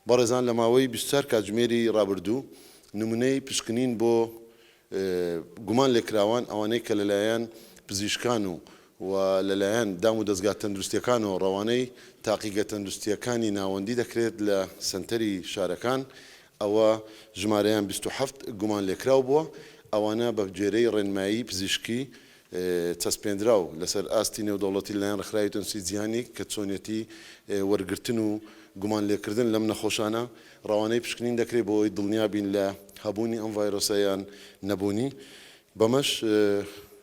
بەڕێزان لە ماوەی 24 کاتژمێری ڕابردوو نمونەی پشکنین بۆ گومان لێکراوان ئەوانەی کە لەلایەن پزیشکان و و لەلایەن دام و دەزگا تەندروستیەکانەوە ڕەوانەی تاقیگە تەندروستیەکانی ناوەندی دەکرێت لە سەنتەری شارەکان ئەوە ژمارەیان 27 گومان لێکراو بووە ئەوانە بە گوێرەی ڕێنمایی پزیشکی چەسپێندراو لەسەر ئاستی نێودەوڵەتی لەلایەن ڕێکخراوی تەندروستی جیهانی کە چۆنیەتی وەرگرتن و گومان لێکردن لەم نەخۆشانە ڕەوانەی پشکنین دەکرێت بۆ ئەوەی دڵنیا بین لە هەبوونی ئەم ڤایرۆسە یان نەبوونی، بەمەش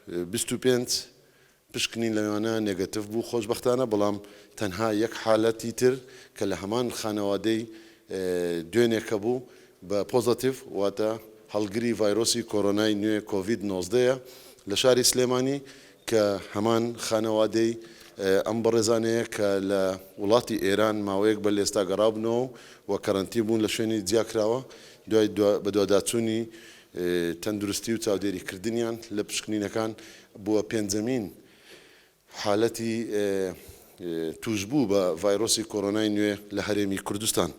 25 پشکنین لەوانە negative بوو خۆشبەختانە، بەڵام تەنها یەک حالەتی تر کە لە هەمان خانەوادەی دوێنێکە بوو بە positive واتە هەڵگری ڤایرۆسی کۆرۆنای نوێ کۆڤید 19 یە لە شاری سلێمانی کە هەمان خانەوادەی ئەم بەڕێزانەیە کە لە وڵاتی ئێران ماوەیەک بەر لە ئێستا گەڕابنەوە و کەرەنتین بوون لە شوێنی جیاکراوە دوای بەدواداچوونی تەندروستی و چاودێریکردنیان لە پشکنینەکان بووە پێنجەمین حالەتی تووشبوو بە ڤایرۆسی کۆرۆنای نوێ لە هەرێمی کوردستان.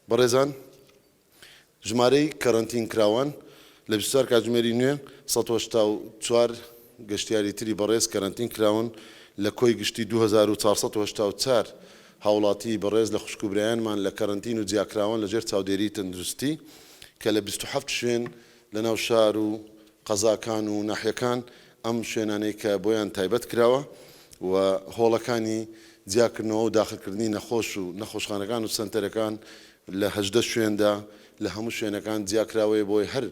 بەڕێزان ژمارەی کەرەنتین کراوان لە 24 کاتژمێری نوێ 184 گەشتیاری تری بەڕێز کەرەنتین کراون لە کۆی گشتی 2484 هاوڵاتی بەڕێز لە خوشک و برایانمان لە کەرەنتین و جیاکراوان لە ژێر چاودێری تەندروستی کە لە 27 شوێن لە ناو شار و قەزاکان و ناحیەکان ئەم شوێنانەی کە بۆیان تایبەت کراوە و هۆڵەکانی جیاکردنەوە و داخلکردنی نەخۆش و نەخۆشخانەکان و سەنتەرەکان لە 18 شوێندا لە هەموو شوێنەکان جیاکراوەیە بۆی هەر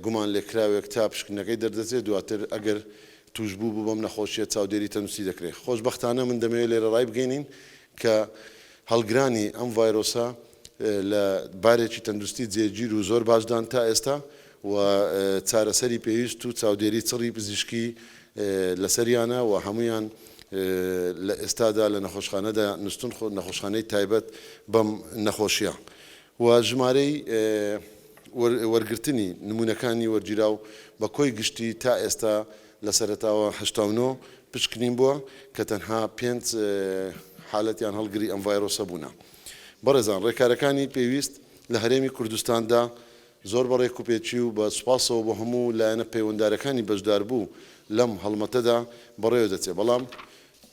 گومان لێکراوێک تا پشکنینەکەی دەردەچێت دواتر ئەگەر توشبوو بوو بەم نەخۆشیە چاودێری تەندروستی دەکرێت. خۆشبەختانە من دەمەوێت لێرە ڕایبگەینین کە هەڵگرانی ئەم ڤایرۆسە لە بارێکی تەندروستی جێگیر و زۆر باشدان تا ئێستا و چارەسەری پێویست و چاودێری چڕی پزیشکی لەسەریانە و هەموویان لە ئێستادا لە نەخۆشخانەدا نوستن نەخۆشخانەی تایبەت بەم نەخۆشیە و ژمارەی وەرگرتنی نموونەکانی وەرگیراو بە کۆی گشتی تا ئێستا لە سەرەتاوە 89 پشکنین بووە کە تەنها پێنج حالەتیان هەڵگری ئەم ڤایرۆسە بوونە. بەڕێزان ڕێکارەکانی پێویست لە هەرێمی کوردستاندا زۆر بە ڕێکوپێکی و بە سوپاسەوە بۆ هەموو لایەنە پەیوەندارەکانی بەشداربوو لەم هەڵمەتەدا بەڕێوە دەچێت بەڵام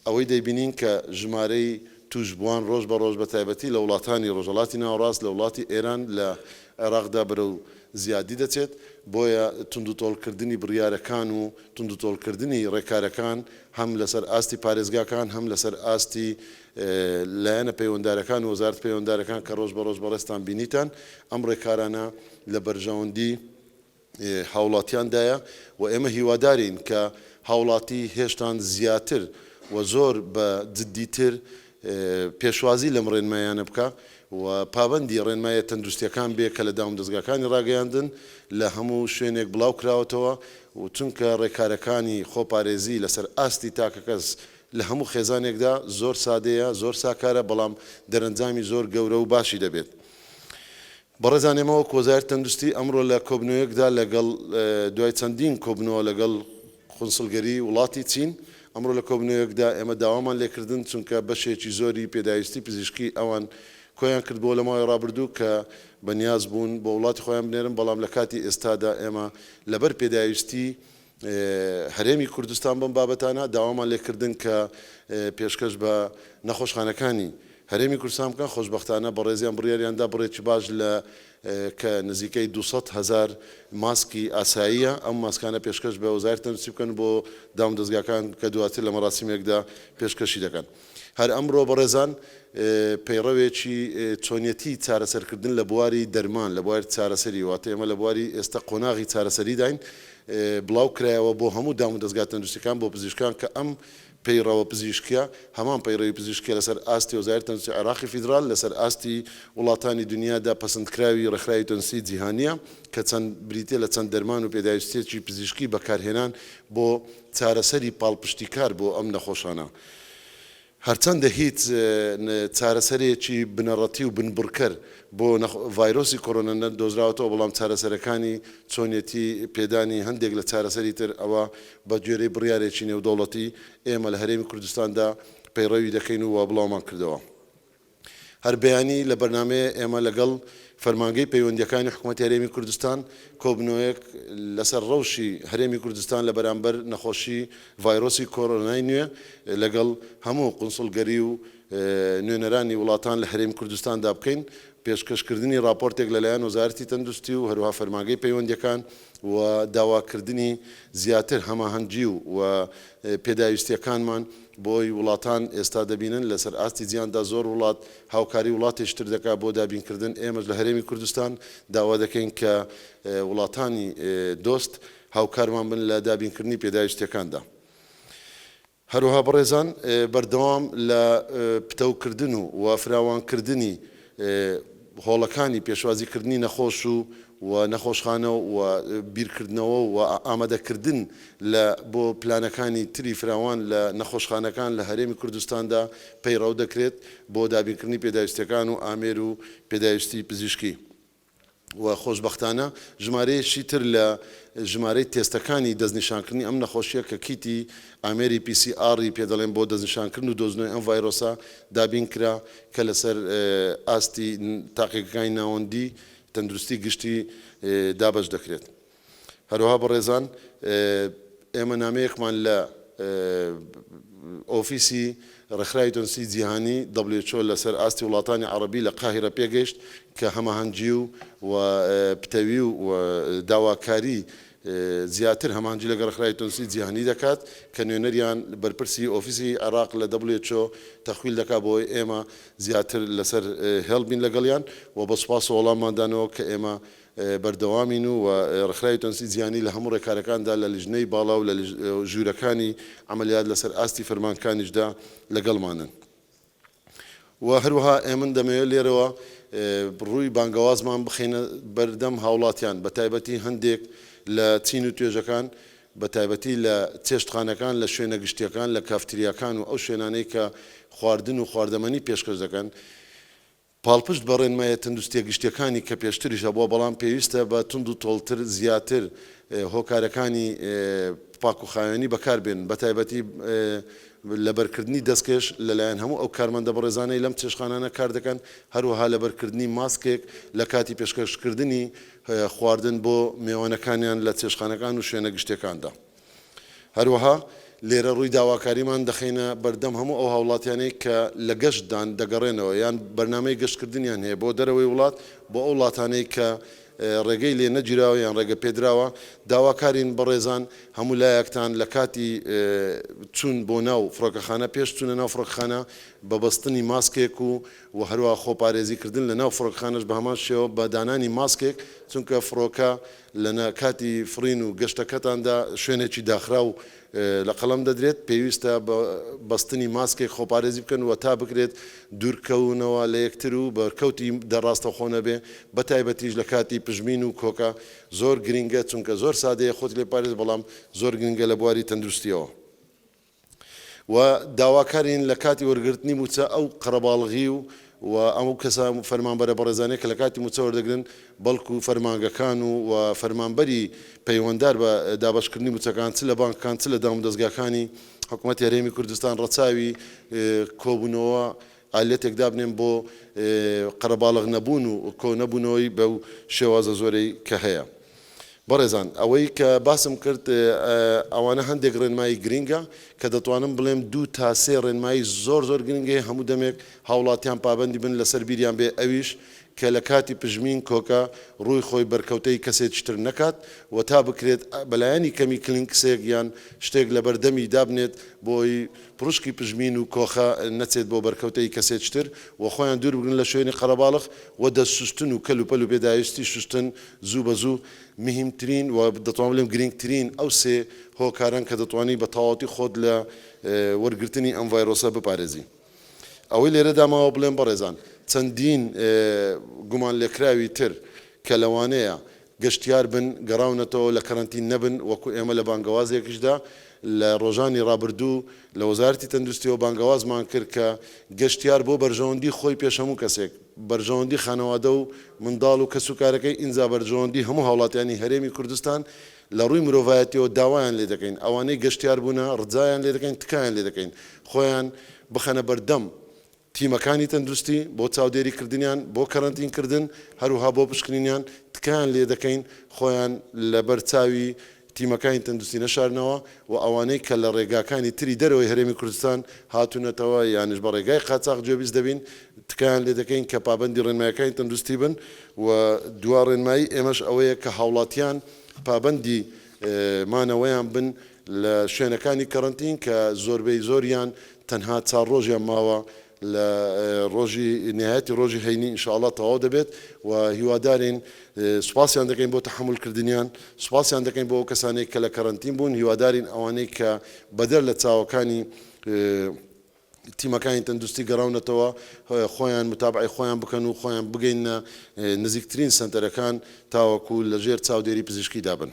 ئەوەی دەیبینین کە ژمارەی تووشبووان ڕۆژ بە ڕۆژ بە تایبەتی لە وڵاتانی ڕۆژهەڵاتی ناوەڕاست، لە وڵاتی ئێران، لە عێراقدا بەرەو زیادی دەچێت، بۆیە توندوتۆڵکردنی بڕیارەکان و توندوتۆڵکردنی ڕێکارەکان هەم لەسەر ئاستی پارێزگاکان هەم لەسەر ئاستی لایەنە پەیوەندارەکان و وەزارەت پەیوەندارەکان کە ڕۆژ بە ڕۆژ بەڕێزتان بینیتان ئەم ڕێکارانە لە بەرژەوەندی هاوڵاتیاندایە و ئێمە هیوادارین کە هاوڵاتی هێشتان زیاتر و زۆر بە جدیتر پێشوازی لەم ڕێنمایانە بکا و پابەندی ڕێنمایە تەندروستیەکان بێ کە لە دامودەزگاکانی ڕاگەیاندن لە هەموو شوێنێک بڵاو کراوەتەوە و چونکە ڕێکارەکانی خۆپارێزی لەسەر ئاستی تاکەکەس لە هەموو خێزانێکدا زۆر سادەیە زۆر ساکارە بەڵام دەرەنجامی زۆر گەورە و باشی دەبێت. بەڕێزان ئێمە وەک وەزارەتی تەندروستی ئەمڕۆ لە کۆبنەوەیەکدا لەگەڵ دوای چەندین کۆبنەوە لەگەڵ قونسڵگەری وڵاتی چین ئەمڕۆ لە کۆبنەوەیەکدا ئێمە داوامان لێکردن چونکە بەشێکی زۆری پێداویستی پزیشکی ئەوان کۆیان کردبووە لە ماوەی ڕابردوو کە بەنیاز بوون بۆ وڵاتی خۆیان بنێرن بەڵام لە کاتی ئێستادا ئێمە لەبەر پێداویستی هەرێمی کوردستان بەم بابەتانە داوامان لێکردن کە پێشکەش بە نەخۆشخانەکانی هەرێمی کوردستان بکەن، خۆشبەختانە بەڕێزیان بڕیاریان دا بڕێکی باش لە کە نزیکەی 200 هەزار ماسکی ئاساییە ئەم ماسکانە پێشکەش بە وەزارەتی تەندروستی بکەن بۆ دامودەزگاکان کە دواتر لە مەراسیمێکدا پێشکەشی دەکەن. هەر ئەمڕۆ بەڕێزان پەیڕەوێکی چۆنیەتی چارەسەرکردن لە بواری دەرمان، لە بواری چارەسەری، واتە ئێمە لە بواری ئێستا قۆناغی چارەسەریداین، بڵاو کرایەوە بۆ هەموو دامودەزگا تەندروستیەکان، بۆ پزیشکان کە ئەم پەیڕەوە پزیشکیە هەمان پەیڕەوی پزیشکیە لەسەر ئاستی وەزارەتی تەندروستی عێراقی فیدراڵ، لەسەر ئاستی وڵاتانی دنیادا پەسەندکراوی ڕێکخراوی تەندروستی جیهانیە کە چەند بریتیە لە چەند دەرمان و پێداویستیەکی پزیشکی بەکارهێنان بۆ چارەسەری پاڵپشتیکار بۆ ئەم نەخۆشانە. هەرچەندە هیچ چارەسەرێکی بنەڕەتی و بنبڕکەر بۆ ڤایرۆسی کۆرۆنا نەدۆزراوەتەوە، بەڵام چارەسەرەکانی چۆنیەتی پێدانی هەندێک لە چارەسەری تر ئەوە بە گوێرەی بڕیارێکی نێودەوڵەتی ئێمە لە هەرێمی کوردستاندا پەیڕەوی دەکەین و وا بڵاومان کردەوە. هەر بەیانی لە بەرنامەیە ئێمە لەگەڵ فەرمانگەی پەیوەندییەکانی حکومەتی هەرێمی کوردستان کۆبوونەوەیەک لەسەر ڕەوشی هەرێمی کوردستان لە بەرامبەر نەخۆشی ڤایرۆسی کۆرۆنای نوێ لەگەڵ هەموو قونسوڵگەری و نوێنەرانی وڵاتان لە هەرێمی کوردستاندا بکەین، پێشکەشکردنی ڕاپۆرتێک لەلایەن وەزارەتی تەندروستی و هەروەها فەرمانگەی پەیوەندییەکان و داواکردنی زیاتر هەماهەنگی و پێداویستییەکانمان بۆی وڵاتان ئێستا دەبینن لەسەر ئاستی جیهاندا زۆر وڵات هاوکاری وڵاتێکی تر دەکات بۆ دابینکردن ئێمەش لە هەرێمی کوردستان داوا دەکەین کە وڵاتانی دۆست هاوکارمان بن لە دابینکردنی پێداویستییەکاندا. هەروەها بەڕێزان بەردەوام لە پتەوکردن و و فراوانکردنی هۆڵەکانی پێشوازیکردنی نەخۆش و و نەخۆشخانە و بیرکردنەوە و ئامادەکردن لە بۆ پلانەکانی تری فراوان لە نەخۆشخانەکان لە هەرێمی کوردستاندا پەیڕەو دەکرێت بۆ دابینکردنی پێداویستیەکان و ئامێر و پێداویستی پزیشکی. و خۆشبەختانە ژمارەیەکی تر لە ژمارەی تێستەکانی دەستنیشانکردنی ئەم نەخۆشییە کە کیتی ئامێری پی سی ئاڕ ی پێدەڵێن بۆ دەستنیشانکردن و دۆزینەوەی ئەم ڤایرۆسە دابین کرا کە لەسەر ئاستی تاقیگەکانی ناوەندی تەندروستی گشتی دابەش دەکرێت. هەروەها بەڕێزان ئێمە نامەیەکمان لە ئۆفیسی ڕێکخراوی تەندروستی جیهانی who لەسەر ئاستی وڵاتانی عەڕەبی لە قاهیرە پێگەیشت کە هەماهەنگی و و پتەوی و داواکاری زیاتر هەماهەنگی لەگەڵ ڕێکخراوی تەندروستی جیهانی دەکات کە نوێنەریان بەرپرسی ئۆفیسی عێڕاق لە who تەخویل دەکات بۆ ئەوەی ئێمە زیاتر لەسەر هێڵ بین لەگەڵیان و بە سوپاسەوە وەڵاممان دانەوە کە ئێمە بەردەوامین و ڕێکخراوی تەندروستی جیهانی لە هەموو ڕێکارەکاندا لە لیژنەی باڵا و لە ژوورەکانی عەمەلیات لەسەر ئاستی فەرمانکانیشدا لەگەڵمانن و هەروەها ئێمن دەمەوێت لێرەوە ڕووی بانگەوازمان بخەینە بەردەم هاوڵاتیان بە تایبەتی هەندێک لە چین و توێژەکان بە تایبەتی لە چێشتخانەکان لە شوێنە گشتیەکان لە کافتریاکان و ئەو شوێنانەی کە خواردن و خواردەمەنی پێشکەش دەکەن پاڵپشت بە ڕێنماییە تەندروستییە گشتییەکانی کە پێشتریش هەبووە، بەڵام پێویستە بە توند و تۆڵتر زیاتر هۆکارەکانی پاکوخاوێنی بەکار بێنن، بەتایبەتی لەبەرکردنی دەستکێش لەلایەن هەموو ئەو کارمەندە بەڕێزانەی لەم چێشتخانانە کار دەکەن، هەروەها لەبەرکردنی ماسکێک لە کاتی پێشکەشکردنی خواردن بۆ مێوانەکانیان لە چێشتخانەکان و شوێنە گشتییەکاندا. هەروەها لێرە ڕووی داواکاریمان دەخەینە بەردەم هەموو ئەو هاوڵاتیانەی کە لە گەشتدان دەگەڕێنەوە یان بەرنامەی گەشتکردنیان هەیە بۆ دەرەوەی وڵات بۆ ئەو وڵاتانەی کە ڕێگەی لێ نەگیراوە یان ڕێگە پێدراوە داواکارین بەڕێزان هەموو لایەکتان لە کاتی چوون بۆ ناو فڕۆکەخانە پێش چوونە ناو فڕۆکەخانە بە بەستنی ماسکێک و و هەروەها خۆپارێزی کردن لە ناو فڕۆکەخانەش بە هەمان شێوە بە دانانی ماسکێک چونکە فڕۆکە لە کاتی فڕین و گەشتەکەتاندا شوێنێکی داخراو لە قەڵەم دەدرێت، پێویستە بە بەستنی ماسکێک خۆپارێزی بکەن و تا بکرێت دوورکەونەوە لە یەکتر و بەرکەوتی ڕاستەوخۆ نەبێ، بەتایبەتیش لە کاتی پژمین و کۆکە زۆر گرینگە، چونکە زۆر سادەیە خۆت لێ بپارێزی بەڵام زۆر گرینگە لە بواری تەندروستییەوە. و داواکارین لە کاتی وەرگرتنی مووچە ئەو قەرەباڵغی و و ئەو کەسە فەرمانبەرە بەڕێزانەی کە لە کاتی مووچە وەردەگرن بەڵکو فەرمانگەکان و و فەرمانبەری پەیوەندار بە دابەشکردنی مووچەکان چ لە بانکەکان چ لە دامودەزگاکانی حکومەتی هەرێمی کوردستان ڕەچاوی کۆبوونەوە ئالیەتێک دابنێن بۆ قەرەباڵغ نەبوون و کۆ نەبوونەوەی بەو شێوازە زۆرەی کە هەیە. بەڕێزان ئەوەی کە باسم کرد ئەوانە هەندێک ڕێنمایی گرینگە کە دەتوانم بڵێم دوو تا سێ ڕێنمایی زۆر زۆر گرنگ هەیە هەموو دەمێک هاوڵاتیان پابەندی بن لەسەر بیریان بێ ئەویش کە لە کاتی پژمین کۆکە ڕووی خۆی بەرکەوتەی کەسێکی تر نەکات و تا بکرێت بەلایەنی کەمی کلینکسێک یان شتێک لەبەر دەمی دابنێت بۆی پروشکی پژمین و کۆخە نەچێت بۆ بەرکەوتەی کەسێکی تر و خۆیان دوور بگرن لە شوێنی قەرەباڵخ و دەست شوشتن و کەل و پەل و پێداویستی شوشتن زوو بە زوو مهیمترین و دەتوانم بڵێم گرینگترین ئەو سێ هۆکارەن کە دەتوانی بە تەواوەتی خۆت لە وەرگرتنی ئەم ڤایرۆسە بپارێزی. ئەوەی لێرەدا ماوە بڵێم بەڕێزان چەندین گومانلێکراوی تر کە لەوانەیە گەشتیار بن گەڕاونەتەوە لە کەرەنتین نەبن وەکو ئێمە لە بانگەوازێکیشدا لە ڕۆژانی ڕابردوو لە وەزارەتی تەندروستیەوە بانگەوازمان کرد کە گەشتیار بۆ بەرژەوەندی خۆی پێش هەموو کەسێک بەرژەوەندی خانەوادە و منداڵ و کەسوکارەکەی ئینجا بەرژەوەندی هەموو هاوڵاتیانی هەرێمی کوردستان لە ڕووی مرۆڤایەتیەوە داوایان لێ دەکەین ئەوانەی گەشتیار بوونە ڕجایان لێ دەکەین تکایان لێ دەکەین خۆیان بخەنە بەردەم. تیمەکانی تەندروستی بۆ چاودێری کردنیان، بۆ کەرەنتین کردن، هەروەها بۆ پشکنینیان، تکایان لێ دەکەین خۆیان لەبەر چاوی تیمەکانی تەندروستی نەشارنەوە و ئەوانەی کە لە ڕێگاکانی تری دەرەوەی هەرێمی کوردستان هاتوونەتەوە یانیش بە ڕێگای قاچاخ گوێبیست دەبین، تکایان لێ دەکەین کە پابەندی ڕێنمایەکانی تەندروستی بن و دوا ڕێنمایی ئێمەش ئەوەیە کە هاوڵاتیان پابەندی مانەوەیان بن لە شوێنەکانی کەرەنتین کە زۆربەی زۆریان تەنها چار ڕۆژیان ماوە لە ڕۆژی نهایەتی ڕۆژی هەینی ان شاء اللە تەواو دەبێت و هیوادارین سوپاسیان دەکەین بۆ تەحەمول کردنیان سوپاسیان دەکەین بۆ ئەو کەسانەی کە لە کەرەنتین بوون هیوادارین ئەوانەی کە بەدەر لە چاوەکانی تیمەکانی تەندروستی گەڕاونەتەوە خۆیان متابعەی خۆیان بکەن و خۆیان بگەینە نزیکترین سەنتەرەکان تاوەکو لەژێر چاودێری پزیشکیدا بن.